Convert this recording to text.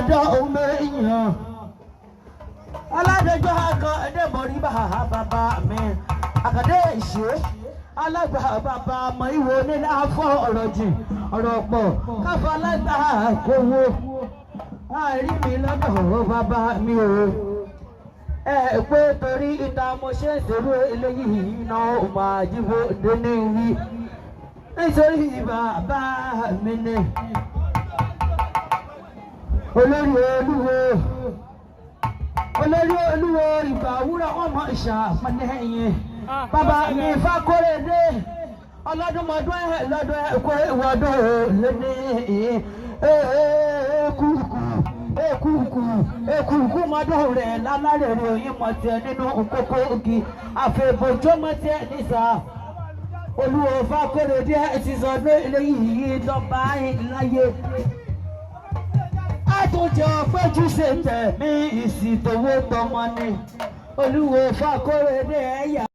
Ọdọ́ èèyàn aládẹjọ́ akọ ẹ̀dẹ́mọ̀rí bàbá mi àkàdé ìṣe alágbà bàbá ọmọ ìwò nílẹ̀ afọ ọ̀rọ̀ jìn ọ̀rọ̀ pọ̀ káfọ́ alágbà kówó àárí mi lọ́dọ̀ bàbá mi o. Ẹ pé torí ìta mo ṣe ń ṣerú eléyìí náà ó máa jíbó dé wí nítorí bàbá mi ni olórí olúwo, olórí olúwo ìgbà wúrà wọn mọ ìṣàpọnẹyìn bàbá mi Fákóredé ọlọ́dúnmọ́dún ẹ̀ lọ́dún ẹ̀ kó ìwọ́dún lónìí. Èkúkú èkúkú èkúkú mọ́dún rẹ̀ lálárẹ̀rẹ̀ òyìn mọ̀tẹ́ nínú kókó ògì àfẹ̀bọ̀jọ́ mọ̀tẹ́ nísà. Olúwo Fákóredé ti sọdún eléyìí dọ́gba láyé àtúnjọ péjú ṣe tẹ̀mí ìsìtòwó tọmọ ni olúwo Fákóredé ẹ̀yà.